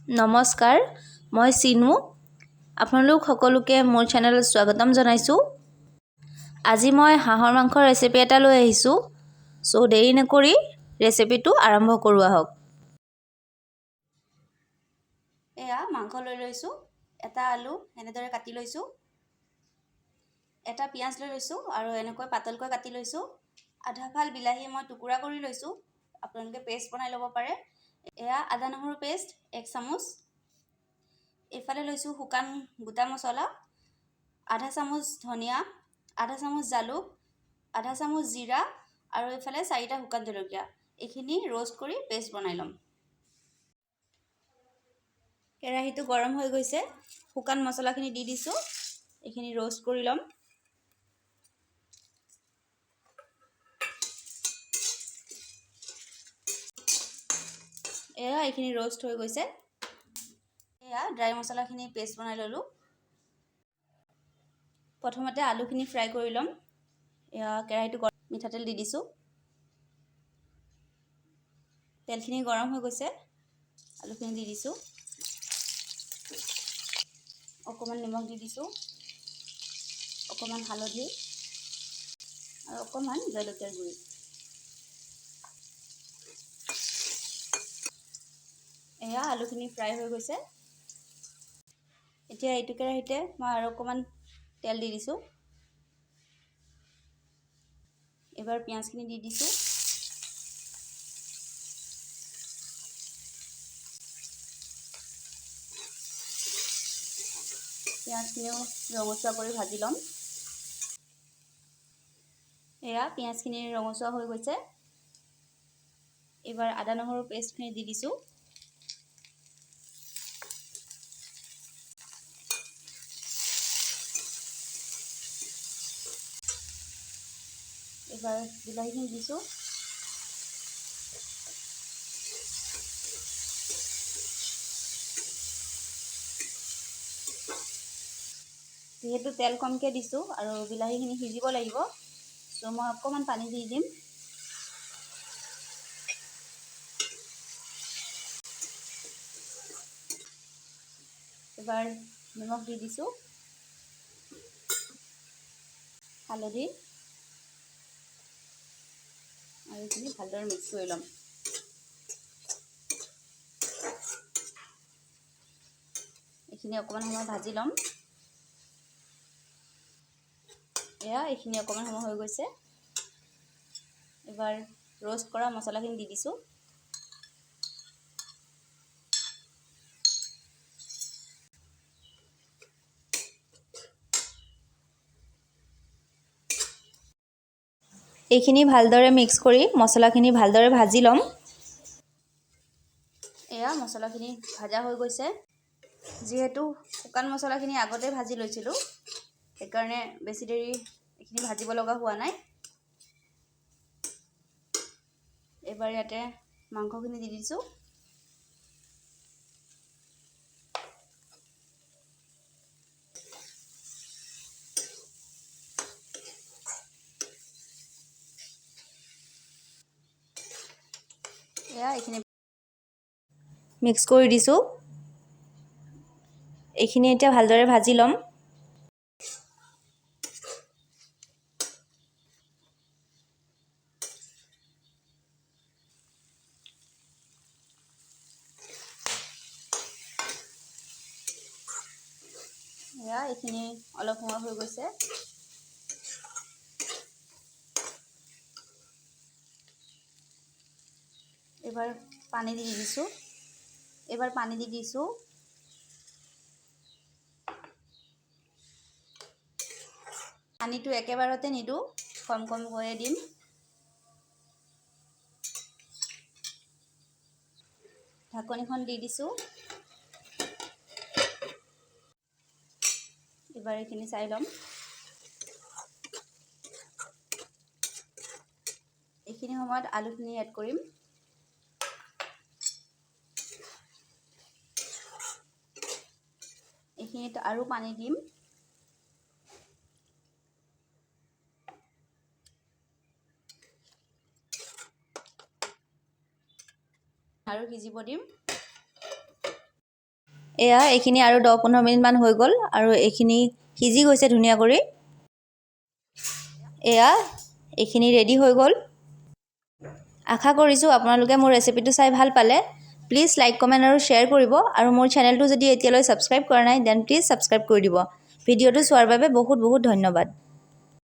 নমস্কাৰ, মই চিনু। আপোনালোক সকলোকে মোৰ চেনেলত স্বাগতম জনাইছোঁ। আজি মই হাঁহৰ মাংসৰ ৰেচিপি এটা লৈ আহিছোঁ। চ' দেৰি নকৰি ৰেচিপিটো আৰম্ভ কৰোঁ আহক। এয়া মাংস লৈ লৈছোঁ, এটা আলু এনেদৰে কাটি লৈছোঁ, এটা পিঁয়াজ লৈ লৈছোঁ আৰু এনেকৈ পাতলকৈ কাটি লৈছোঁ, আধা ফাল বিলাহী মই টুকুৰা কৰি লৈছোঁ, আপোনালোকে পেষ্ট বনাই ল'ব পাৰে। এয়া আদা নহৰু পেষ্ট 1 চামুচ। এইফালে লৈছোঁ শুকান গোটা মছলা, আধা চামুচ ধনিয়া, আধা চামুচ জালুক, আধা চামুচ জিৰা আৰু এইফালে 4টা শুকান জলকীয়া। এইখিনি ৰ'ষ্ট কৰি পেষ্ট বনাই ল'ম। কেৰাহীটো গৰম হৈ গৈছে, শুকান মছলাখিনি দি দিছোঁ, এইখিনি ৰ'ষ্ট কৰি ল'ম। এয়া এইখিনি ৰ'ষ্ট হৈ গৈছে। এয়া ড্ৰাই মছলাখিনি পেষ্ট বনাই ল'লোঁ। প্ৰথমতে আলুখিনি ফ্ৰাই কৰি ল'ম। এয়া কেৰাহীটো মিঠাতেল দি দিছোঁ, তেলখিনি গৰম হৈ গৈছে, আলুখিনি দি দিছোঁ, অকণমান নিমখ দি দিছোঁ, অকণমান হালধি আৰু অকণমান জলকীয়াৰ গুড়ি। এয়া আলুখিনি ফ্ৰাই হৈ গৈছে। এতিয়া এইটো কেৰাহীতে মই আৰু অকণমান তেল দি দিছোঁ। এইবাৰ পিঁয়াজখিনি দি দিছোঁ। পিঁয়াজখিনিও ৰঙচুৱা কৰি ভাজি ল'ম। এয়া পিঁয়াজখিনি ৰঙচুৱা হৈ গৈছে। এইবাৰ আদা নহৰু পেষ্টখিনি দি দিছোঁ। এইবাৰ বিলাহীখিনি দিছোঁ। যিহেতু তেল কমকৈ দিছোঁ আৰু বিলাহীখিনি সিজিব লাগিব, চ' মই অকণমান পানী দি দিম। এবাৰ নিমখ দি দিছোঁ, হালধি আৰু এইখিনি ভালদৰে মিক্স কৰি ল'ম। এইখিনি অকণমান সময় ভাজি ল'ম। এয়া এইখিনি অকণমান সময় হৈ গৈছে। এবাৰ ৰ'ষ্ট কৰা মছলাখিনি দি দিছোঁ। এইখিনি ভালদৰে মিক্স কৰি মছলাখিনি ভালদৰে ভাজি ল'ম। এয়া মছলাখিনি ভাজা হৈ গৈছে। যিহেতু শুকান মছলাখিনি আগতে ভাজি লৈছিলোঁ, সেইকাৰণে বেছি দেৰি এইখিনি ভাজিব লগা হোৱা নাই। এইবাৰ ইয়াতে মাংসখিনি দি দিছোঁ। এয়া এইখিনি মিক্স কৰি দিছোঁ। এইখিনি এতিয়া ভালদৰে ভাজি ল'ম। এয়া এইখিনি অলপ সময় হৈ গৈছে। এবাৰ পানী দি দিছোঁ। এবাৰ পানী দি দিছোঁ। পানীটো একেবাৰতে নিদিওঁ, কম কমকৈয়ে দিম। ঢাকনিখন দি দিছোঁ। এবাৰ এইখিনি চাই ল'ম। এইখিনি সময়ত আলুখিনি এড কৰিম। এইখিনিত আৰু পানী দিম। আৰু সিজিব দিম। এয়া এইখিনি আৰু 10-15 মিনিটমান হৈ গ'ল আৰু এইখিনি সিজি গৈছে ধুনীয়া কৰি। এয়া এইখিনি ৰেডি হৈ গ'ল। আশা কৰিছোঁ আপোনালোকে মোৰ ৰেচিপিটো চাই ভাল পালে। প্লিজ লাইক, কমেণ্ট আৰু শ্বেয়াৰ কৰিব আৰু মোৰ চেনেলটো যদি এতিয়ালৈ ছাবস্ক্ৰাইব কৰা নাই, then please subscribe কৰি দিব। ভিডিঅ'টো চোৱাৰ বাবে বহুত বহুত ধন্যবাদ।